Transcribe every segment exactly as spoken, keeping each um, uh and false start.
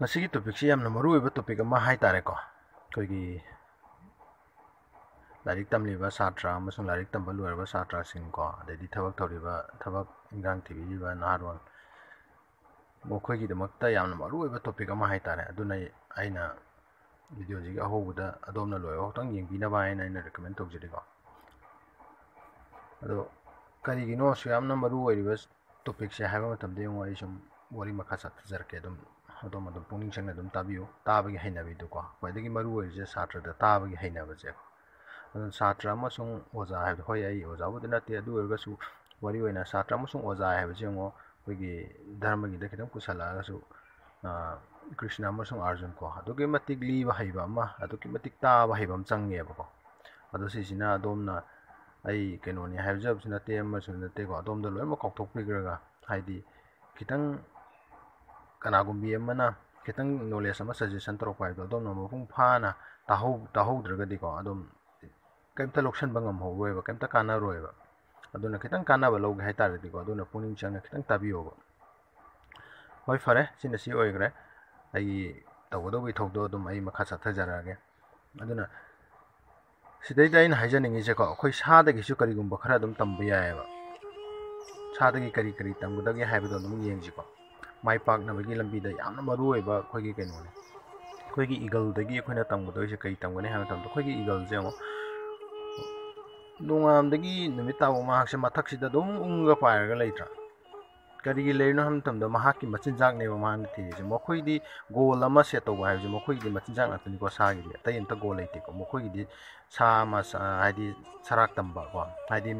ꯃꯁꯤꯒꯤ ꯇꯣꯄꯤꯛꯁꯤ ꯌꯥꯝꯅ ꯃꯔꯨ ꯑꯣꯏꯕ ꯇꯣꯄꯤꯛ ꯑꯃ ꯍꯥꯏꯇꯥꯔꯦꯀꯣ꯫ ꯑꯩꯈꯣꯏꯒꯤ ꯂꯥꯏꯔꯤꯛ ꯇꯝꯂꯤꯕ ꯁꯥꯇ꯭ꯔ ꯑꯃꯁꯨꯡ ꯂꯥꯏꯔꯤꯛ ꯇꯝꯕ ꯂꯣꯏꯔꯕ ꯁꯥꯇ꯭ꯔꯁꯤꯡꯀꯣ, ꯑꯗꯩꯗꯤ ꯊꯕꯛ ꯇꯧꯔꯤꯕ, ꯊꯕꯛ ꯏꯟꯈꯥꯡ ꯊꯤꯕꯤꯔꯤꯕ ꯅꯍꯥꯔꯣꯜ, ꯃꯈꯣꯏꯒꯤꯗꯃꯛꯇ ꯌꯥꯝꯅ ꯃꯔꯨ ꯑꯣꯏꯕ ꯇꯣꯄꯤꯛ ꯑꯃ ꯍꯥꯏꯇꯥꯔꯦ꯫ ꯑꯗꯨꯅ ꯑꯩꯅ ꯚꯤꯗꯤꯑꯣꯁꯤꯒꯤ ꯑꯍꯧꯕꯗ ꯑꯗꯣꯝꯅ ꯂꯣꯏꯕ ꯐꯥꯎꯇꯪ ꯌꯦꯡꯕꯤꯅꯕ ꯍꯥꯏꯅ ꯑꯩꯅ ꯔꯤꯀꯃꯦꯟ ꯇꯧꯖꯔꯤꯀꯣ꯫ ꯑꯗꯣ ꯀꯔꯤꯒꯤꯅꯣ ꯑꯁꯨꯛ ꯌꯥꯝꯅ ꯃꯔꯨ ꯑꯣꯏꯔꯤꯕ ꯇꯣꯄꯤꯛꯁꯦ ꯍꯥꯏꯕ ꯃꯇꯝꯗ, ꯌꯦꯡꯉꯣ, ꯑꯩ ꯁꯨꯝ ꯋꯥꯔꯤ ꯃꯈꯥ ꯆꯠꯊꯖꯔꯛꯀꯦ꯫ ꯑꯗꯨꯝ ꯑꯗꯣꯝ ꯑꯗꯨꯝ ꯄꯨꯛꯅꯤꯡ ꯆꯪꯅ ꯑꯗꯨꯝ ꯇꯥꯕꯤꯌꯨ꯫ ꯇꯥꯕꯒꯤ ꯍꯩꯅꯕꯤꯗꯨꯀꯣ, ꯈ꯭ꯋꯥꯏꯗꯒꯤ ꯃꯔꯨ ꯑꯣꯏꯔꯤꯁꯦ ꯁꯥꯇ꯭ꯔꯗ ꯇꯥꯕꯒꯤ ꯍꯩꯅꯕꯁꯦ꯫ ꯑꯗꯨꯅ ꯁꯥꯇ꯭ꯔ ꯑꯃꯁꯨꯡ ꯑꯣꯖꯥ ꯍꯥꯏꯕꯗꯣ, ꯍꯣꯏ, ꯑꯩ ꯑꯣꯖꯥꯕꯨꯗꯤ ꯅꯠꯇꯦ, ꯑꯗꯨ ꯑꯣꯏꯔꯒꯁꯨ ꯋꯥꯔꯤ ꯑꯣꯏꯅ ꯁꯥꯇ꯭ꯔ ꯑꯃꯁꯨꯡ ꯑꯣꯖꯥ ꯍꯥꯏꯕꯁꯦ ꯌꯦꯡꯉꯣ, ꯑꯩꯈꯣꯏꯒꯤ ꯙꯔꯃꯒꯤꯗ ꯈꯤꯇꯪ ꯄꯨꯁꯜꯂꯛꯑꯒꯁꯨ, ꯑ, ꯀ꯭ꯔꯤꯁꯅ ꯑꯃꯁꯨꯡ ꯑꯥꯔꯖꯨꯟ ꯀꯣ, ꯑꯗꯨꯛꯀꯤ ꯃꯇꯤꯛ ꯂꯤꯕ ꯍꯩꯕ ꯑꯃ, ꯑꯗꯨꯛꯀꯤ ꯃꯇꯤꯛ ꯇꯥꯕ ꯍꯩꯕ ꯑꯃ ꯆꯪꯉꯦꯕꯀꯣ꯫ ꯑꯗꯣ ꯁꯤꯁꯤꯅ ꯑꯗꯣꯝꯅ ꯑꯩ ꯀꯩꯅꯣꯅꯤ ꯍꯥꯏꯖꯕꯁꯨ ꯅꯠꯇꯦ, ꯑꯃꯁꯨ ꯅꯠꯇꯦꯀꯣ, ꯑꯗꯣꯝꯗ ꯂꯣꯏꯅꯃꯛ ꯀꯥꯎꯊꯣꯛꯄꯤꯈ꯭ꯔꯒ, ꯍꯥꯏꯗꯤ ꯈꯤꯇꯪ ꯀꯅꯥꯒꯨꯝꯕꯤ ꯑꯃꯅ ꯈꯤꯇꯪ ꯅꯣꯂꯦꯖ ꯑꯃ ꯁꯖꯦꯁꯟ ꯇꯧꯔꯛꯄ ꯍꯥꯏꯕꯗꯣ ꯑꯗꯣꯝꯅ ꯃꯄꯨꯡ ꯐꯥꯅ ꯇꯥꯍꯧ-, ꯇꯥꯍꯧꯗ꯭ꯔꯒꯗꯤꯀꯣ, ꯑꯗꯨꯝ ꯀꯩꯝꯇ ꯂꯧꯁꯟꯕ ꯉꯝꯍꯧꯔꯣꯏꯕ, ꯀꯩꯝꯇ ꯀꯥꯟꯅꯔꯣꯏꯕ꯫ ꯑꯗꯨꯅ ꯈꯤꯇꯪ ꯀꯥꯟꯅꯕ ꯂꯧꯒꯦ ꯍꯥꯏ ꯇꯥꯔꯒꯗꯤꯀꯣ, ꯑꯗꯨꯅ ꯄꯨꯛꯅꯤꯡ ꯆꯪꯅ ꯈꯤꯇꯪ ꯇꯥꯕꯤꯌꯣꯕ꯫ ꯍꯣꯏ, ꯐꯔꯦ, ꯁꯤꯅ ꯁꯤ ꯑꯣꯏꯈ꯭ꯔꯦ꯫ ꯑꯩꯒꯤ ꯇꯧꯒꯗꯧꯕ ꯏꯊꯧꯗꯣ ꯑꯗꯨꯝ ꯑꯩ ꯃꯈꯥ ꯆꯠꯊꯖꯔꯛꯑꯒꯦ꯫ ꯑꯗꯨꯅ ꯁꯤꯗꯩꯗ ꯑꯩꯅ ꯍꯥꯏꯖꯅꯤꯡꯉꯤꯁꯦꯀꯣ, ꯑꯩꯈꯣꯏ ꯁꯥꯗꯒꯤꯁꯨ ꯀꯔꯤꯒꯨꯝꯕ ꯈꯔ ꯑꯗꯨꯝ ꯇꯝꯕ ꯌꯥꯏꯑꯕ꯫ ꯁꯥꯗꯒꯤ ꯀꯔꯤ ꯀꯔꯤ ꯇꯝꯒꯗꯒꯦ ꯍꯥꯏꯕꯗꯣ ꯑꯗꯨꯝ ꯌꯦꯡꯁꯤꯀꯣ꯫ ꯃꯥꯏ ꯄꯥꯛꯅꯕꯒꯤ ꯂꯝꯕꯤꯗ ꯌꯥꯝꯅ ꯃꯔꯨ ꯑꯣꯏꯕ ꯑꯩꯈꯣꯏꯒꯤ ꯀꯩꯅꯣꯅꯦ꯫ ꯑꯩꯈꯣꯏꯒꯤ ꯏꯒꯜꯗꯒꯤ ꯑꯩꯈꯣꯏꯅ ꯇꯝꯒꯗꯣꯏꯁꯦ ꯀꯔꯤ ꯇꯝꯒꯅꯤ ꯍꯥꯏꯕ ꯃꯇꯝꯗ, ꯑꯩꯈꯣꯏꯒꯤ ꯏꯒꯜꯁꯦ ꯌꯦꯡꯉꯣ, ꯅꯣꯡꯉꯥꯟꯕꯗꯒꯤ ꯅꯨꯃꯤꯠ ꯇꯥꯕ ꯃꯍꯥꯛꯁꯦ ꯃꯊꯛꯁꯤꯗ ꯑꯗꯨꯝ ꯎꯪꯉꯒ ꯄꯥꯏꯔꯒ ꯂꯩꯇ꯭ꯔꯥ? ꯀꯔꯤꯒꯤ ꯂꯩꯔꯤꯅꯣ ꯍꯥꯏꯕ ꯃꯇꯝꯗ, ꯃꯍꯥꯛꯀꯤ ꯃꯆꯤꯟꯖꯥꯛꯅꯦꯕ ꯃꯥꯅ ꯊꯤꯔꯤꯁꯦ꯫ ꯃꯈꯣꯏꯗꯤ ꯒꯣꯜ ꯑꯃ ꯁꯦꯠ ꯇꯧꯕ ꯍꯥꯏꯕꯁꯦ, ꯃꯈꯣꯏꯒꯤꯗꯤ ꯃꯆꯤꯟꯖꯥꯛ ꯉꯥꯛꯇꯅꯤꯀꯣ, ꯁꯥꯒꯤꯗꯤ꯫ ꯑꯇꯩ ꯑꯝꯇ ꯒꯣꯜ ꯂꯩꯇꯦꯀꯣ꯫ ꯃꯈꯣꯏꯒꯤꯗꯤ ꯁꯥ ꯑꯃ, ꯁꯥ-, ꯍꯥꯏꯗꯤ ꯁꯔꯥꯛ ꯇꯝꯕ ꯀꯣ, ꯍꯥꯏꯗꯤ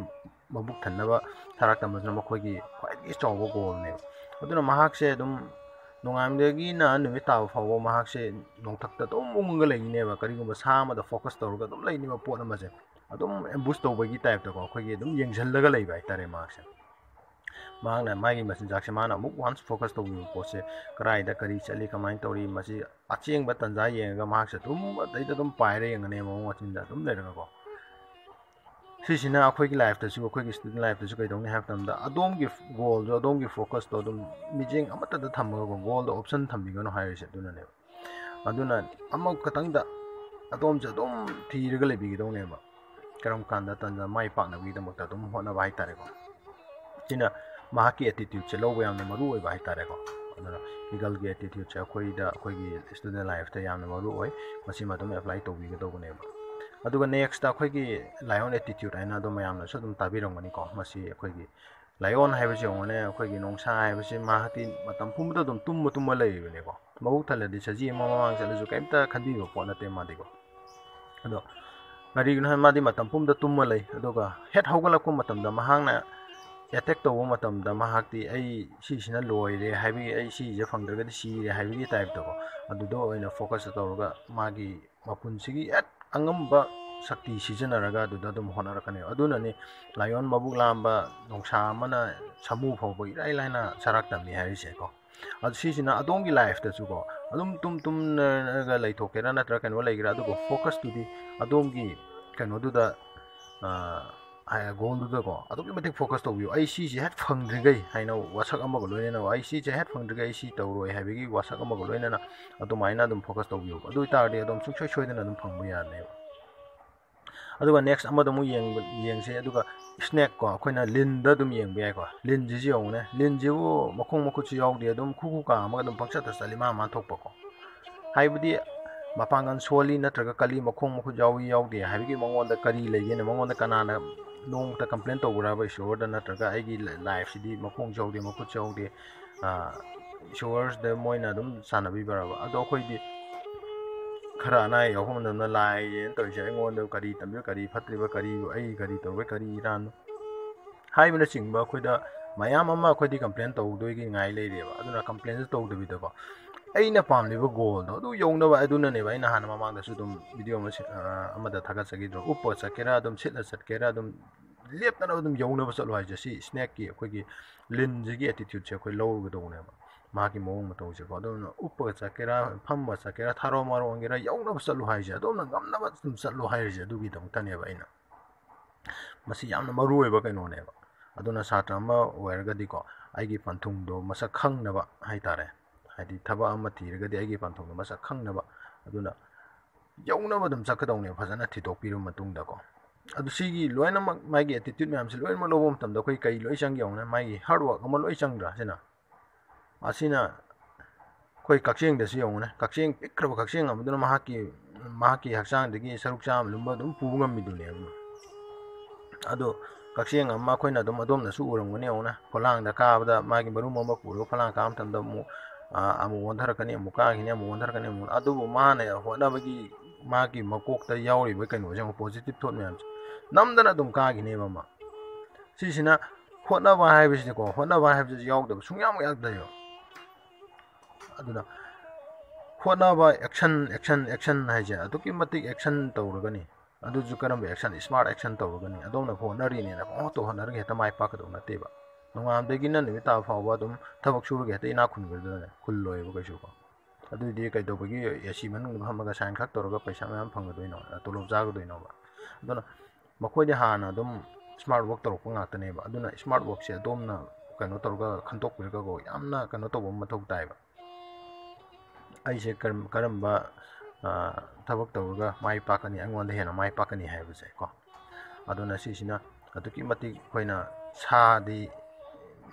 ꯃꯕꯨꯛ ꯊꯟꯅꯕ ꯁꯔꯥꯛ ꯇꯝꯕꯁꯤꯅ ꯃꯈꯣꯏꯒꯤ ꯈ꯭ꯋꯥꯏꯗꯒꯤ ꯆꯥꯎꯕ ꯒꯣꯜꯅꯦꯕ꯫ ꯑꯗꯨꯅ ꯃꯍꯥꯛꯁꯦ ꯑꯗꯨꯝ ꯅꯣꯡꯉꯥꯟꯕꯗꯒꯤꯅ ꯅꯨꯃꯤꯠ ꯇꯥꯕ ꯐꯥꯎꯕ ꯃꯍꯥꯛꯁꯦ ꯅꯣꯡꯊꯛꯇ ꯑꯗꯨꯝ ꯎꯪꯉꯒ ꯂꯩꯅꯦꯕ, ꯀꯔꯤꯒꯨꯝꯕ ꯁꯥ ꯑꯃꯗ ꯐꯣꯀꯁ ꯇꯧꯔꯒ ꯑꯗꯨꯝ ꯂꯩꯅꯦꯕ, ꯄꯣꯠ ꯑꯃꯁꯦ ꯑꯗꯨꯝ ꯑꯦꯝꯕꯨꯁ ꯇꯧꯕꯒꯤ ꯇꯥꯏꯞꯇꯀꯣ, ꯑꯩꯈꯣꯏꯒꯤ ꯑꯗꯨꯝ ꯌꯦꯡꯁꯤꯜꯂꯒ ꯂꯩꯕ ꯍꯥꯏꯇꯥꯔꯦ ꯃꯍꯥꯛꯁꯦ꯫ ꯃꯍꯥꯛꯅ ꯃꯥꯒꯤ ꯃꯆꯤꯟꯖꯥꯛꯁꯦ ꯃꯥꯅ ꯑꯃꯨꯛ ꯋꯥꯟꯁ ꯐꯣꯀꯁ ꯇꯧꯈꯤꯕ ꯄꯣꯠꯁꯦ, ꯀꯗꯥꯏꯗ ꯀꯔꯤ ꯆꯠꯂꯤ, ꯀꯃꯥꯏꯅ ꯇꯧꯔꯤ, ꯃꯁꯤ ꯑꯆꯦꯡꯕ ꯇꯟꯖꯥ ꯌꯦꯡꯉꯒ ꯃꯍꯥꯛꯁꯦ ꯑꯗꯨꯝ ꯑꯗꯩꯗ ꯑꯗꯨꯝ ꯄꯥꯏꯔ ꯌꯦꯡꯉꯅꯦꯕ, ꯃꯑꯣꯡ ꯃꯆꯤꯟꯗ ꯑꯗꯨꯝ ꯂꯩꯔꯒꯀꯣ꯫ ꯁꯤꯁꯤꯅ ꯑꯩꯈꯣꯏꯒꯤ ꯂꯥꯏꯐꯇꯁꯨ, ꯑꯩꯈꯣꯏꯒꯤ ꯏꯁꯇꯨꯗꯦꯟ ꯂꯥꯏꯐꯇꯁꯨ ꯀꯩꯗꯧꯅꯤ ꯍꯥꯏꯕ ꯃꯇꯝꯗ, ꯑꯗꯣꯝꯒꯤ ꯒꯣꯜꯗꯣ, ꯑꯗꯣꯝꯒꯤ ꯐꯣꯀꯁꯇꯣ ꯑꯗꯨꯝ ꯃꯤꯠꯌꯦꯡ ꯑꯃꯠꯇꯗ ꯊꯝꯃꯒꯀꯣ, ꯒꯣꯜꯗ ꯑꯣꯞꯁꯟ ꯊꯝꯕꯤꯒꯅꯨ ꯍꯥꯏꯔꯤꯁꯦ ꯑꯗꯨꯅꯅꯦꯕ꯫ ꯑꯗꯨꯅ ꯑꯃꯈꯛꯇꯪꯗ ꯑꯗꯣꯝꯁꯦ ꯑꯗꯨꯝ ꯊꯤꯔꯒ ꯂꯩꯕꯤꯒꯗꯧꯅꯦꯕ, ꯀꯔꯝ ꯀꯥꯟꯗ ꯇꯟꯖꯥ ꯃꯥꯏ ꯄꯥꯛꯅꯕꯒꯤꯗꯃꯛꯇ ꯑꯗꯨꯝ ꯍꯣꯠꯅꯕ ꯍꯥꯏꯇꯥꯔꯦꯀꯣ꯫ ꯁꯤꯅ ꯃꯍꯥꯛꯀꯤ ꯑꯦꯇꯤꯇ꯭ꯌꯨꯠꯁꯦ ꯂꯧꯕ ꯌꯥꯝꯅ ꯃꯔꯨ ꯑꯣꯏꯕ ꯍꯥꯏꯇꯥꯔꯦꯀꯣ꯫ ꯑꯗꯨꯅ ꯏꯒꯜꯒꯤ ꯑꯦꯇꯤꯇ꯭ꯌꯨꯠꯁꯦ ꯑꯩꯈꯣꯏꯗ, ꯑꯩꯈꯣꯏꯒꯤ ꯏꯁꯇꯨꯗꯦꯟ ꯂꯥꯏꯐꯇ ꯌꯥꯝꯅ ꯃꯔꯨ ꯑꯣꯏ꯫ ꯃꯁꯤꯃ ꯑꯗꯨꯝ ꯑꯦꯄ꯭ꯂꯥꯏ ꯇꯧꯕꯤꯒꯗꯧꯕꯅꯦꯕ꯫ ꯑꯗꯨꯒ ꯅꯦꯛꯁꯇ ꯑꯩꯈꯣꯏꯒꯤ ꯂꯥꯏꯑꯣꯟ ꯑꯦꯇꯤꯇ꯭ꯌꯨꯠ ꯍꯥꯏꯅ ꯑꯗꯨꯝ ꯃꯌꯥꯝꯅꯁꯨ ꯑꯗꯨꯝ ꯇꯥꯕꯤꯔꯝꯒꯅꯤꯀꯣ꯫ ꯃꯁꯤ ꯑꯩꯈꯣꯏꯒꯤ ꯂꯥꯏꯑꯣꯟ ꯍꯥꯏꯕꯁꯤ ꯌꯦꯡꯉꯨꯅꯦ, ꯑꯩꯈꯣꯏꯒꯤ ꯅꯣꯡꯁꯥ ꯍꯥꯏꯕꯁꯤ ꯃꯍꯥꯛꯇꯤ ꯃꯇꯝ ꯄꯨꯝꯕꯗ ꯑꯗꯨꯝ ꯇꯨꯝꯃ ꯇꯨꯝꯃ ꯂꯩꯔꯤꯕꯅꯦꯀꯣ꯫ ꯃꯕꯨꯛ ꯊꯜꯂꯗꯤ ꯁꯖꯤ ꯑꯃ ꯃꯃꯥꯡ ꯆꯠꯂꯁꯨ ꯀꯩꯝꯇ ꯈꯟꯕꯤꯕ ꯄꯣꯠ ꯅꯠꯇꯦ ꯃꯥꯗꯤꯀꯣ꯫ ꯑꯗꯣ ꯀꯔꯤꯒꯤꯅꯣ ꯍꯥꯏ, ꯃꯥꯗꯤ ꯃꯇꯝ ꯄꯨꯝꯕꯗ ꯇꯨꯝꯃ ꯂꯩ꯫ ꯑꯗꯨꯒ ꯍꯦꯛ ꯍꯧꯒꯠꯂꯛꯄ ꯃꯇꯝꯗ ꯃꯍꯥꯛꯅ ꯑꯦꯇꯦꯛ ꯇꯧꯕ ꯃꯇꯝꯗ ꯃꯍꯥꯛꯇꯤ, "ꯑꯩ ꯁꯤꯁꯤꯅ ꯂꯣꯏꯔꯦ" ꯍꯥꯏꯕꯒꯤ, "ꯑꯩ ꯁꯤꯁꯦ ꯐꯪꯗ꯭ꯔꯒꯗꯤ ꯁꯤꯔꯦ" ꯍꯥꯏꯕꯒꯤ ꯇꯥꯏꯞꯇꯀꯣ, ꯑꯗꯨꯗ ꯑꯣꯏꯅ ꯐꯣꯀꯁ ꯇꯧꯔꯒ ꯃꯥꯒꯤ ꯃꯄꯨꯟꯁꯤꯒꯤ ꯍꯦꯛ ꯑꯉꯝꯕ ꯁꯛꯇꯤ ꯁꯤꯖꯤꯟꯅꯔꯒ ꯑꯗꯨꯗ ꯑꯗꯨꯝ ꯍꯣꯠꯅꯔꯛꯀꯅꯦꯕ꯫ ꯑꯗꯨꯅꯅꯤ ꯂꯥꯏꯑꯣꯟ ꯃꯕꯨꯛ ꯂꯥꯝꯕ ꯅꯣꯡꯁꯥ ꯑꯃꯅ ꯁꯥꯃꯨ ꯐꯥꯎꯕ ꯏꯔꯥꯏ ꯂꯥꯏꯅ ꯆꯔꯥꯛ ꯇꯝꯃꯤ ꯍꯥꯏꯔꯤꯁꯦꯀꯣ꯫ ꯑꯗꯨ ꯁꯤꯁꯤꯅ ꯑꯗꯣꯝꯒꯤ ꯂꯥꯏꯐꯇꯁꯨꯀꯣ, ꯑꯗꯨꯝ ꯇꯨꯝ ꯇꯨꯝꯅꯒ ꯂꯩꯊꯣꯛꯀꯦꯔꯥ ꯅꯠꯇ꯭ꯔꯒ ꯀꯩꯅꯣ ꯂꯩꯒꯦꯔꯥ, ꯑꯗꯨꯕꯨ ꯐꯣꯀꯁꯇꯨꯗꯤ ꯑꯗꯣꯝꯒꯤ ꯀꯩꯅꯣꯗꯨꯗ, ꯒꯣꯜꯗꯨꯗꯀꯣ ꯑꯗꯨꯛꯀꯤ ꯃꯇꯤꯛ ꯐꯣꯀꯁ ꯇꯧꯕꯤꯌꯨ꯫ "ꯑꯩ ꯁꯤꯁꯦ ꯍꯦꯛ ꯐꯪꯗ꯭ꯔꯤꯈꯩ" ꯍꯥꯏꯅ ꯋꯥꯁꯛ ꯑꯃꯒ ꯂꯣꯏꯅꯅ, "ꯑꯩ ꯁꯤꯁꯦ ꯍꯦꯛ ꯐꯪꯗ꯭ꯔꯤꯈꯩ ꯑꯩ ꯁꯤ ꯇꯧꯔꯣꯏ" ꯍꯥꯏꯕꯒꯤ ꯋꯥꯁꯛ ꯑꯃꯒ ꯂꯣꯏꯅꯅ ꯑꯗꯨꯃꯥꯏꯅ ꯑꯗꯨꯝ ꯐꯣꯀꯁ ꯇꯧꯕꯤꯌꯨ꯫ ꯑꯗꯨ ꯑꯣꯏꯇꯥꯔꯗꯤ ꯑꯗꯨꯝ ꯁꯨꯡꯁꯣꯏ ꯁꯣꯏꯗꯅ ꯑꯗꯨꯝ ꯐꯪꯕ ꯌꯥꯔꯅꯦꯕ꯫ ꯑꯗꯨꯒ ꯅꯦꯛꯁ ꯑꯃꯗ ꯑꯃꯨꯛ ꯌꯦꯡꯕ, ꯌꯦꯡꯁꯦ꯫ ꯑꯗꯨꯒ ꯁ꯭ꯅꯦꯛ ꯀꯣ, ꯑꯩꯈꯣꯏꯅ ꯂꯤꯟꯗ ꯑꯗꯨꯝ ꯌꯦꯡꯕ ꯌꯥꯏꯀꯣ꯫ ꯂꯤꯟꯁꯤꯁꯨ ꯌꯦꯡꯉꯨꯅꯦ, ꯂꯤꯟꯁꯤꯕꯨ ꯃꯈꯣꯡ ꯃꯈꯨꯠꯁꯨ ꯌꯥꯎꯗꯦ, ꯑꯗꯨꯝ ꯈꯨ ꯈꯨ ꯀꯥꯝꯃꯒ ꯑꯗꯨꯝ ꯄꯪꯆꯠꯇ ꯆꯠꯂꯤ, ꯃꯥ ꯃꯥ ꯊꯣꯛꯄꯀꯣ꯫ ꯍꯥꯏꯕꯗꯤ ꯃꯄꯥꯡꯒꯜ ꯁꯣꯜꯂꯤ ꯅꯠꯇ꯭ꯔꯒ ꯀꯜꯂꯤ, ꯃꯈꯣꯡ ꯃꯈꯨꯠ ꯌꯥꯎꯏ ꯌꯥꯎꯗꯦ ꯍꯥꯏꯕꯒꯤ ꯃꯉꯣꯟꯗ ꯀꯔꯤ ꯂꯩꯒꯦꯅ? ꯃꯉꯣꯟꯗ ꯀꯅꯥꯅ ꯅꯣꯡꯃꯇ ꯀꯝꯄ꯭ꯂꯦꯟ ꯇꯧꯕ꯭ꯔꯕ ꯏꯁꯣꯔꯗ? ꯅꯠꯇ꯭ꯔꯒ "ꯑꯩꯒꯤ ꯂꯥꯏꯐꯁꯤꯗꯤ ꯃꯈꯣꯡꯁꯨ ꯌꯥꯎꯗꯦ, ꯃꯈꯨꯠꯁꯨ ꯌꯥꯎꯗꯦ", ꯏꯁꯣꯔꯁꯤꯗ ꯃꯣꯏꯅ ꯑꯗꯨꯝ ꯁꯥꯟꯅꯕꯤꯕ꯭ꯔꯕ? ꯑꯗꯣ ꯑꯩꯈꯣꯏꯗꯤ ꯈꯔ ꯑꯅꯥ ꯑꯌꯦꯛ ꯌꯥꯎꯔꯛꯄ ꯃꯇꯝꯗ ꯂꯥꯏꯅꯦꯅ ꯇꯧꯔꯤꯁꯦ, "ꯑꯩꯉꯣꯟꯗ ꯀꯔꯤ ꯇꯝꯕꯤꯕ, ꯀꯔꯤ ꯐꯠꯇ꯭ꯔꯤꯕ, ꯀꯔꯤ, ꯑꯩ ꯀꯔꯤ ꯇꯧꯔꯒꯦ, ꯀꯔꯤ ꯏꯔꯥꯟꯅꯣ?" ꯍꯥꯏꯕꯅꯆꯤꯡꯕ ꯑꯩꯈꯣꯏꯗ ꯃꯌꯥꯝ ꯑꯃ ꯑꯩꯈꯣꯏꯗꯤ ꯀꯝꯄ꯭ꯂꯦꯟ ꯇꯧꯗꯣꯏꯒꯤ ꯉꯥꯏ ꯂꯩꯔꯦꯕ꯫ ꯑꯗꯨꯅ ꯀꯝꯄ꯭ꯂꯦꯟꯁꯨ ꯇꯧꯗꯕꯤꯗꯀꯣ, ꯑꯩꯅ ꯄꯥꯝꯂꯤꯕ ꯒꯣꯜꯗꯣ ꯑꯗꯨ ꯌꯧꯅꯕ, ꯑꯗꯨꯅꯅꯦꯕ ꯑꯩꯅ ꯍꯥꯟꯅ ꯃꯃꯥꯡꯗꯁꯨ ꯑꯗꯨꯝ ꯚꯤꯗꯤꯑꯣ ꯑꯃ ꯁꯤ-, ꯑ, ꯑꯃꯗ ꯊꯥꯒꯠꯆꯈꯤꯗ꯭ꯔꯣ? ꯎꯞꯄ ꯆꯠꯀꯦꯔꯥ, ꯑꯗꯨꯝ ꯁꯤꯠꯂ ꯆꯠꯀꯦꯔꯥ, ꯑꯗꯨꯝ ꯂꯦꯞꯇꯅ ꯑꯗꯨꯝ ꯌꯧꯅꯕ ꯆꯠꯂꯣ ꯍꯥꯏꯁꯦ꯫ ꯁꯤ ꯁ꯭ꯅꯦꯛꯀꯤ, ꯑꯩꯈꯣꯏꯒꯤ ꯂꯤꯟꯁꯤꯒꯤ ꯑꯦꯇꯤꯇ꯭ꯌꯨꯠꯁꯦ ꯑꯩꯈꯣꯏ ꯂꯧꯔꯨꯒꯗꯧꯕꯅꯦꯕ꯫ ꯃꯍꯥꯛꯀꯤ ꯃꯑꯣꯡ ꯃꯇꯧꯁꯦꯀꯣ꯫ ꯑꯗꯨꯅ ꯎꯞꯄꯒ ꯆꯠꯀꯦꯔꯥ, ꯐꯝꯃ ꯆꯠꯀꯦꯔꯥ, ꯊꯥꯔꯣ ꯃꯥꯔꯣ ꯑꯣꯟꯒꯦꯔꯥ, ꯌꯧꯅꯕ ꯆꯠꯂꯨ ꯍꯥꯏꯁꯦ꯫ ꯑꯗꯣꯝꯅ ꯉꯝꯅꯕ ꯑꯗꯨꯝ ꯆꯠꯂꯨ ꯍꯥꯏꯔꯤꯁꯦ ꯑꯗꯨꯒꯤꯗꯃꯛꯇꯅꯦꯕ ꯑꯩꯅ꯫ ꯃꯁꯤ ꯌꯥꯝꯅ ꯃꯔꯨ ꯑꯣꯏꯕ ꯀꯩꯅꯣꯅꯦꯕ꯫ ꯑꯗꯨꯅ ꯁꯥꯇ꯭ꯔ ꯑꯃ ꯑꯣꯏꯔꯒꯗꯤꯀꯣ, ꯑꯩꯒꯤ ꯄꯟꯊꯨꯡꯗꯣ ꯃꯁꯛ ꯈꯪꯅꯕ ꯍꯥꯏꯇꯥꯔꯦ, ꯍꯥꯏꯗꯤ ꯊꯕꯛ ꯑꯃ ꯊꯤꯔꯒꯗꯤ ꯑꯩꯒꯤ ꯄꯟꯊꯨꯡꯗꯣ ꯃꯁꯛ ꯈꯪꯅꯕ, ꯑꯗꯨꯅ ꯌꯧꯅꯕ ꯑꯗꯨꯝ ꯆꯠꯀꯗꯧꯅꯦꯕ, ꯐꯖꯅ ꯊꯤꯗꯣꯛꯄꯤꯔꯕ ꯃꯇꯨꯡꯗꯀꯣ꯫ ꯑꯗꯨ ꯁꯤꯒꯤ ꯂꯣꯏꯅꯃꯛ, ꯃꯥꯒꯤ attitude ꯃꯌꯥꯝꯁꯦ ꯂꯣꯏꯅꯃꯛ ꯂꯧꯕ ꯃꯇꯝꯗ ꯑꯩꯈꯣꯏ ꯀꯩ ꯂꯣꯏ ꯆꯪꯒꯦ ꯌꯦꯡꯉꯨꯅꯦ, ꯃꯥꯒꯤ hard work ꯑꯃ ꯂꯣꯏ ꯆꯪꯗ꯭ꯔꯥ ꯁꯤꯅ? ꯑꯁꯤꯅ ꯑꯩꯈꯣꯏ ꯀꯛꯆꯦꯡꯗꯁꯨ ꯌꯦꯡꯉꯨꯅꯦ, ꯀꯛꯆꯦꯡ, ꯄꯤꯛꯈ꯭ꯔꯕ ꯀꯛꯆꯦꯡ ꯑꯃꯗꯨꯅ ꯃꯍꯥꯛꯀꯤ, ꯃꯍꯥꯛꯀꯤ ꯍꯛꯆꯥꯡꯗꯒꯤ ꯁꯔꯨꯛ ꯆꯥꯝꯃ ꯂꯨꯝꯕ ꯑꯗꯨꯝ ꯄꯨꯕ ꯉꯝꯃꯤꯗꯨꯅꯦꯕ꯫ ꯑꯗꯣ ꯀꯛꯆꯦꯡ ꯑꯃ ꯑꯩꯈꯣꯏꯅ ꯑꯗꯨꯝ, ꯑꯗꯣꯝꯅꯁꯨ ꯎꯔꯝꯒꯅꯤ ꯌꯦꯡꯉꯨꯅꯦ, ꯐꯣꯂꯥꯡꯗ ꯀꯥꯕꯗ ꯃꯥꯒꯤ ꯃꯔꯨꯝ ꯑꯃ ꯄꯨꯔꯒ ꯐꯣꯂꯥꯡ ꯀꯥꯕ ꯃꯇꯝꯗ ꯑꯃꯨꯛ, ꯑ, ꯑꯃꯨꯛ ꯑꯣꯟꯊꯔꯛꯀꯅꯤ, ꯑꯃꯨꯛ ꯀꯥꯈꯤꯅꯤ, ꯑꯃꯨꯛ ꯑꯣꯟꯊꯔꯛꯀꯅꯤ, ꯑꯃꯨꯛ, ꯑꯗꯨꯕꯨ ꯃꯥꯅ ꯍꯣꯠꯅꯕꯒꯤ, ꯃꯥꯒꯤ ꯃꯀꯣꯛꯇ ꯌꯥꯎꯔꯤꯕ ꯀꯩꯅꯣꯁꯦ ꯑꯃꯨꯛ, positive thought ꯃꯌꯥꯝꯁꯦ ꯅꯝꯗꯅ ꯑꯗꯨꯝ ꯀꯥꯈꯤꯅꯦꯕ ꯑꯃ꯫ ꯁꯤꯁꯤꯅ ꯍꯣꯠꯅꯕ ꯍꯥꯏꯕꯁꯤꯗꯤꯀꯣ, ꯍꯣꯠꯅꯕ ꯍꯥꯏꯕꯁꯤ ꯌꯥꯎꯗꯕ ꯁꯨꯡꯌꯥ ꯌꯥꯗꯦꯕ꯫ ꯑꯗꯨꯅ ꯍꯣꯠꯅꯕ, action, action, action ꯍꯥꯏꯁꯦ ꯑꯗꯨꯛꯀꯤ ꯃꯇꯤꯛ action ꯇꯧꯔꯒꯅꯤ꯫ ꯑꯗꯨꯁꯨ ꯀꯔꯝꯕ action? Smart action ꯇꯧꯔꯒꯅꯤ꯫ ꯑꯗꯣꯝꯅ ꯍꯣꯠꯅꯔꯤꯅꯦꯅ ꯄꯪꯍꯣꯠꯇ ꯍꯣꯠꯅꯔꯒ ꯍꯦꯛꯇ ꯃꯥꯏ ꯄꯥꯛꯀꯗꯧ ꯅꯠꯇꯦꯕ꯫ ꯅꯣꯡꯉꯥꯟꯕꯗꯒꯤꯅ ꯅꯨꯃꯤꯠ ꯇꯥꯕ ꯐꯥꯎꯕ ꯑꯗꯨꯝ ꯊꯕꯛ ꯁꯨꯔꯒ ꯍꯦꯛꯇ ꯏꯅꯥꯛ ꯈꯨꯟꯒꯗ꯭ꯔꯅꯦ? ꯈꯨꯜꯂꯣꯏꯕ ꯀꯩꯁꯨꯀꯣ꯫ ꯑꯗꯨꯏꯗꯤ ꯀꯩꯗꯧꯕꯒꯤ AC ꯃꯅꯨꯡꯗ ꯐꯝꯃꯒ sign ꯈꯛ ꯇꯧꯔꯒ ꯄꯩꯁꯥ ꯃꯌꯥꯝ ꯐꯪꯒꯗꯣꯏꯅꯣ, ꯇꯣꯂꯣꯞ ꯆꯥꯒꯗꯣꯏꯅꯣꯕ? ꯑꯗꯨꯅ ꯃꯈꯣꯏꯗꯤ ꯍꯥꯟꯅ ꯑꯗꯨꯝ smart work ꯇꯧꯔꯛꯄ ꯉꯥꯛꯇꯅꯦꯕ꯫ ꯑꯗꯨꯅ smart workꯁꯦ ꯑꯗꯣꯝꯅ ꯀꯩꯅꯣ ꯇꯧꯔꯒ ꯈꯟꯗꯣꯛꯄꯤꯔꯒꯀꯣ, ꯌꯥꯝꯅ ꯀꯩꯅꯣ ꯇꯧꯕ ꯑꯃ ꯃꯊꯧ ꯇꯥꯏꯕ꯫ ꯑꯩꯁꯦ ꯀꯔꯝ-, ꯀꯔꯝꯕ, ꯑ, ꯊꯕꯛ ꯇꯧꯔꯒ ꯃꯥꯏ ꯄꯥꯛꯀꯅꯤ, ꯑꯩꯉꯣꯟꯗ ꯍꯦꯟꯅ ꯃꯥꯏ ꯄꯥꯛꯀꯅꯤ ꯍꯥꯏꯕꯁꯦ ꯀꯣ꯫ ꯑꯗꯨꯅ ꯁꯤꯁꯤꯅ ꯑꯗꯨꯛꯀꯤ ꯃꯇꯤꯛ ꯑꯩꯈꯣꯏꯅ, ꯁꯥꯗꯤ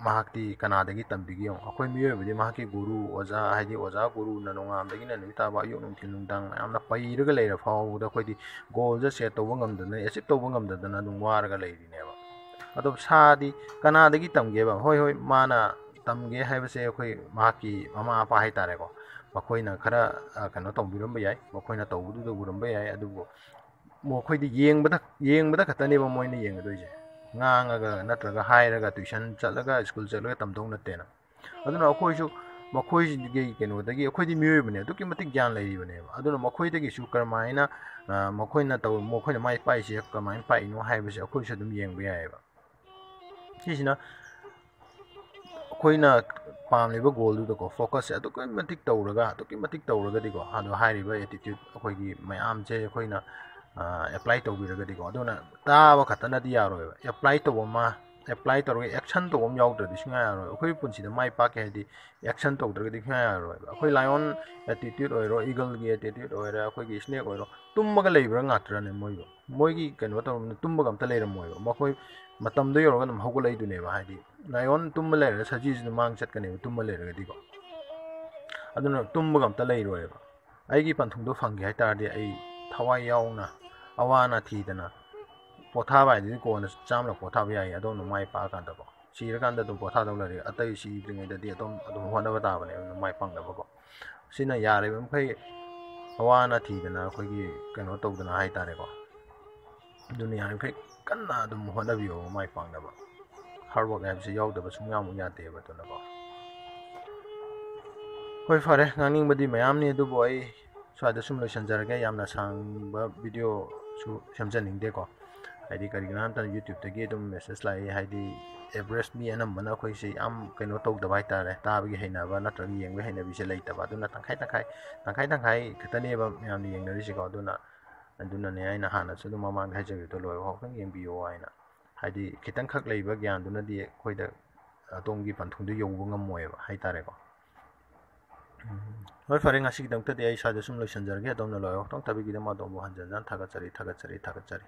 ꯃꯍꯥꯛꯇꯤ ꯀꯅꯥꯗꯒꯤ ꯇꯝꯕꯤꯒꯦ ꯌꯦꯡꯉꯣ꯫ ꯑꯩꯈꯣꯏ ꯃꯤꯑꯣꯏꯕꯗꯤ ꯃꯍꯥꯛꯀꯤ ꯒꯨꯔꯨ, ꯑꯣꯖꯥ, ꯍꯥꯏꯗꯤ ꯑꯣꯖꯥ ꯒꯨꯔꯨꯅ ꯅꯣꯡꯉꯥꯟꯕꯗꯒꯤꯅ ꯅꯨꯃꯤꯠ ꯇꯥꯕ, ꯑꯌꯨꯛ ꯅꯨꯡꯊꯤꯜ ꯅꯨꯡꯗꯥꯡ ꯃꯌꯥꯝꯅ ꯄꯩꯔꯒ ꯂꯩꯔ ꯐꯥꯎꯕꯗ ꯑꯩꯈꯣꯏꯗꯤ goalꯁꯦ set ꯇꯧꯕ ꯉꯝꯗꯗꯅ, achieve ꯇꯧꯕ ꯉꯝꯗꯗꯅ ꯑꯗꯨꯝ ꯋꯥꯔꯒ ꯂꯩꯔꯤꯅꯦꯕ꯫ ꯑꯗꯣ ꯁꯥꯗꯤ ꯀꯅꯥꯗꯒꯤ ꯇꯝꯒꯦꯕ? ꯍꯣꯏ, ꯍꯣꯏ, ꯃꯥꯅ ꯇꯝꯒꯦ ꯍꯥꯏꯕꯁꯦ ꯑꯩꯈꯣꯏ ꯃꯍꯥꯛꯀꯤ ꯃꯃꯥ ꯃꯄꯥ ꯍꯥꯏꯇꯥꯔꯦꯀꯣ, ꯃꯈꯣꯏꯅ ꯈꯔ, ꯑ, ꯀꯩꯅꯣ ꯇꯧꯕꯤꯔꯝꯕ ꯌꯥꯏ, ꯃꯈꯣꯏꯅ ꯇꯧꯕꯗꯨꯗ ꯎꯔꯝꯕ ꯌꯥꯏ꯫ ꯑꯗꯨꯕꯨ ꯃꯈꯣꯏꯗꯤ ꯌꯦꯡꯕꯗ, ꯌꯦꯡꯕꯗ ꯈꯛꯇꯅꯦꯕ ꯃꯣꯏꯅ ꯌꯦꯡꯒꯗꯣꯏꯁꯦ꯫ ꯉꯥꯡꯉꯒ ꯅꯠꯇ꯭ꯔꯒ ꯍꯥꯏꯔꯒ tuition ꯆꯠꯂꯒ school ꯆꯠꯂꯒ ꯇꯝꯗꯧ ꯅꯠꯇꯦꯅ꯫ ꯑꯗꯨꯅ ꯑꯩꯈꯣꯏꯁꯨ ꯃꯈꯣꯏꯒꯤ ꯀꯩꯅꯣꯗꯒꯤ, ꯑꯩꯈꯣꯏꯗꯤ ꯃꯤꯑꯣꯏꯕꯅꯦ, ꯑꯗꯨꯛꯀꯤ ꯃꯇꯤꯛ ꯒ꯭ꯌꯥꯟ ꯂꯩꯔꯤꯕꯅꯦꯕ꯫ ꯑꯗꯨꯅ ꯃꯈꯣꯏꯗꯒꯤꯁꯨ ꯀꯔꯝꯍꯥꯏꯅ, ꯑ, ꯃꯈꯣꯏꯅ ꯇꯧ-, ꯃꯈꯣꯏꯅ ꯃꯥꯏ ꯄꯥꯛꯏꯁꯦ ꯀꯃꯥꯏꯅ ꯄꯥꯛꯏꯅꯣ ꯍꯥꯏꯕꯁꯦ ꯑꯩꯈꯣꯏꯁꯨ ꯑꯗꯨꯝ ꯌꯦꯡꯕ ꯌꯥꯏꯑꯕ꯫ ꯁꯤꯁꯤꯅ ꯑꯩꯈꯣꯏꯅ ꯄꯥꯝꯂꯤꯕ goalꯗꯨꯗꯀꯣ focusꯁꯦ ꯑꯗꯨꯛꯀꯤ ꯃꯇꯤꯛ ꯇꯧꯔꯒ, ꯑꯗꯨꯛꯀꯤ ꯃꯇꯤꯛ ꯇꯧꯔꯒꯗꯤꯀꯣ, ꯑꯗꯣ ꯍꯥꯏꯔꯤꯕ attitude ꯑꯩꯈꯣꯏꯒꯤ ꯃꯌꯥꯝꯁꯦ ꯑꯩꯈꯣꯏꯅ ꯑꯦꯄ꯭ꯂꯥꯏ ꯇꯧꯕꯤꯔꯒꯗꯤꯀꯣ꯫ ꯑꯗꯨꯅ ꯇꯥꯕ ꯈꯛꯇꯅꯗꯤ ꯌꯥꯔꯣꯏꯕ, ꯑꯦꯄ꯭ꯂꯥꯏ ꯇꯧꯕ ꯑꯃ, ꯑꯦꯄ꯭ꯂꯥꯏ ꯇꯧꯔꯒ ꯑꯦꯛꯁꯟ ꯇꯧꯕ ꯑꯃ ꯌꯥꯎꯗ꯭ꯔꯗꯤ ꯁꯨꯡꯌꯥ ꯌꯥꯔꯣꯏ꯫ ꯑꯩꯈꯣꯏ ꯄꯨꯟꯁꯤꯗ ꯃꯥꯏ ꯄꯥꯛꯀꯦ ꯍꯥꯏꯗꯤ ꯑꯦꯛꯁꯟ ꯇꯧꯗ꯭ꯔꯒꯗꯤ ꯁꯨꯡꯌꯥ ꯌꯥꯔꯣꯏꯕ꯫ ꯑꯩꯈꯣꯏ ꯂꯥꯏꯑꯣꯟ ꯑꯦꯇꯤꯇ꯭ꯌꯨꯠ ꯑꯣꯏꯔꯣ, ꯏꯒꯜꯒꯤ ꯑꯦꯇꯤꯇ꯭ꯌꯨꯠ ꯑꯣꯏꯔꯦ, ꯑꯩꯈꯣꯏꯒꯤ ꯁ꯭ꯅꯦꯛ ꯑꯣꯏꯔꯣ, ꯇꯨꯝꯃꯒ ꯂꯩꯕ꯭ꯔꯥ ꯉꯥꯛꯇ꯭ꯔꯅꯦ ꯃꯣꯏꯕꯨ? ꯃꯣꯏꯒꯤ ꯀꯩꯅꯣ ꯇꯧꯔꯕꯅꯤꯅ ꯇꯨꯝꯕꯒ ꯑꯝꯇ ꯂꯩꯔꯝꯃꯣꯏꯕ꯫ ꯃꯈꯣꯏ ꯃꯇꯝꯗꯣ ꯌꯧꯔꯒ ꯑꯗꯨꯝ ꯍꯧꯒꯠꯂꯛꯏꯗꯨꯅꯦꯕ꯫ ꯍꯥꯏꯗꯤ ꯂꯥꯏꯑꯣꯟ ꯇꯨꯝꯕ ꯂꯩꯔꯒ ꯁꯖꯤꯁꯤꯅ ꯃꯥꯡ ꯆꯠꯀꯅꯦꯕ, ꯇꯨꯝꯕ ꯂꯩꯔꯒꯗꯤꯀꯣ꯫ ꯑꯗꯨꯅ ꯇꯨꯝꯕꯒ ꯑꯝꯇ ꯂꯩꯔꯣꯏꯕ꯫ ꯑꯩꯒꯤ ꯄꯟꯊꯨꯡꯗꯣ ꯐꯪꯒꯦ ꯍꯥꯏ ꯇꯥꯔꯗꯤ ꯑꯩ ꯊꯋꯥꯏ ꯌꯥꯎꯅ ꯑꯋꯥ ꯑꯅꯥ ꯊꯤꯗꯅ ꯄꯣꯊꯥꯕ ꯍꯥꯏꯗꯨꯗꯤ ꯀꯣꯟꯅ ꯆꯥꯝꯂꯛ ꯄꯣꯊꯥꯕ ꯌꯥꯏ, ꯑꯗꯣꯝꯅ ꯃꯥꯏ ꯄꯥꯛꯑꯀꯥꯟꯗꯀꯣ꯫ ꯁꯤꯔꯀꯥꯟꯗ ꯑꯗꯨꯝ ꯄꯣꯊꯥꯗꯧ ꯂꯩꯔꯦ꯫ ꯑꯇꯩ ꯁꯤꯗ꯭ꯔꯤꯉꯩꯗꯗꯤ ꯑꯗꯨꯝ, ꯑꯗꯨꯝ ꯍꯣꯠꯅꯕ ꯇꯥꯕꯅꯦꯕ, ꯑꯗꯨꯝ ꯃꯥꯏ ꯄꯥꯛꯅꯕꯀꯣ꯫ ꯁꯤꯅ ꯌꯥꯔꯤꯕ ꯃꯈꯩ ꯑꯋꯥ ꯑꯅꯥ ꯊꯤꯗꯅ ꯑꯩꯈꯣꯏꯒꯤ ꯀꯩꯅꯣ ꯇꯧꯗꯅ ꯍꯥꯏ ꯇꯥꯔꯦꯀꯣ꯫ ꯑꯗꯨꯅ ꯌꯥꯔꯤꯃꯈꯩ ꯀꯟꯅ ꯑꯗꯨꯝ ꯍꯣꯠꯅꯕꯤꯌꯣ ꯃꯥꯏ ꯄꯥꯛꯅꯕ꯫ ꯍꯥꯔꯗ ꯋꯥꯔꯛ ꯍꯥꯏꯕꯁꯤ ꯌꯥꯎꯗꯕ ꯁꯨꯡꯌꯥꯃꯨꯛ ꯌꯥꯗꯦꯕ꯫ ꯑꯗꯨꯅꯀꯣ꯫ ꯍꯣꯏ, ꯐꯔꯦ, ꯉꯥꯡꯅꯤꯡꯕꯗꯤ ꯃꯌꯥꯝꯅꯤ, ꯑꯗꯨꯕꯨ ꯑꯩ ꯁ꯭ꯋꯥꯏꯗ ꯁꯨꯝ ꯂꯣꯏꯁꯤꯟꯖꯔꯒꯦ꯫ ꯌꯥꯝꯅ ꯁꯥꯡꯕ ꯚꯤꯗꯤꯑꯣꯁꯨ ꯁꯦꯝꯖꯅꯤꯡꯗꯦꯀꯣ꯫ ꯍꯥꯏꯗꯤ ꯀꯔꯤꯒꯤꯅꯣ ꯍꯥꯏꯕ ꯃꯇꯝꯗ YouTubeꯇꯒꯤ ꯑꯗꯨꯝ ꯃꯦꯁꯦꯖ ꯂꯥꯛꯏ꯫ ꯍꯥꯏꯗꯤ ꯑꯦꯚꯔꯦꯖ ꯃꯤ ꯑꯅꯝꯕꯅ ꯑꯩꯈꯣꯏꯁꯦ ꯌꯥꯝ ꯀꯩꯅꯣ ꯇꯧꯗꯕ ꯍꯥꯏ ꯇꯥꯔꯦ, ꯇꯥꯕꯒꯤ ꯍꯩꯅꯕ ꯅꯠꯇ꯭ꯔꯒ ꯌꯦꯡꯕꯒꯤ ꯍꯩꯅꯕꯤꯁꯦ ꯂꯩꯇꯕ꯫ ꯑꯗꯨꯅ ꯇꯪꯈꯥꯏ ꯇꯪꯈꯥꯏ, ꯇꯪꯈꯥꯏ ꯇꯪꯈꯥꯏ ꯈꯛꯇꯅꯦꯕ ꯃꯌꯥꯝꯅ ꯌꯦꯡꯅꯔꯤꯁꯤꯀꯣ꯫ ꯑꯗꯨꯅ, ꯑꯗꯨꯅꯅꯦ ꯑꯩꯅ ꯍꯥꯟꯅꯁꯨ ꯑꯗꯨꯝ ꯃꯃꯥꯡꯗ ꯍꯥꯏꯖꯈꯤꯕꯗꯣ, ꯂꯣꯏꯕ ꯐꯥꯎ ꯈꯤꯇꯪ ꯌꯦꯡꯕꯤꯌꯣ ꯍꯥꯏꯅ꯫ ꯍꯥꯏꯗꯤ ꯈꯤꯇꯪꯈꯛ ꯂꯩꯕ ꯒ꯭ꯌꯥꯟꯗꯨꯅꯗꯤ ꯑꯩꯈꯣꯏꯗ ꯑꯗꯣꯝꯒꯤ ꯄꯟꯊꯨꯡꯗꯨ ꯌꯧꯕ ꯉꯝꯃꯣꯏꯕ ꯍꯥꯏ ꯇꯥꯔꯦꯀꯣ꯫ ꯎꯝ, ꯍꯣꯏ, ꯐꯔꯦ, ꯉꯁꯤꯒꯤꯗꯃꯛꯇꯗꯤ ꯑꯩ ꯁ꯭ꯋꯥꯏꯗ ꯁꯨꯝ ꯂꯣꯏꯁꯤꯟꯖꯔꯒꯦ꯫ ꯑꯗꯣꯝꯅ ꯂꯣꯏꯕ ꯐꯥꯎ ꯈꯤꯇꯪ ꯇꯥꯕꯤꯈꯤꯗꯕ ꯑꯗꯣꯝꯕꯨ ꯍꯟꯖꯟ ꯍꯟꯖꯟ ꯊꯥꯒꯠꯆꯔꯤ, ꯊꯥꯒꯠꯆꯔꯤ, ꯊꯥꯒꯠꯆꯔꯤ꯫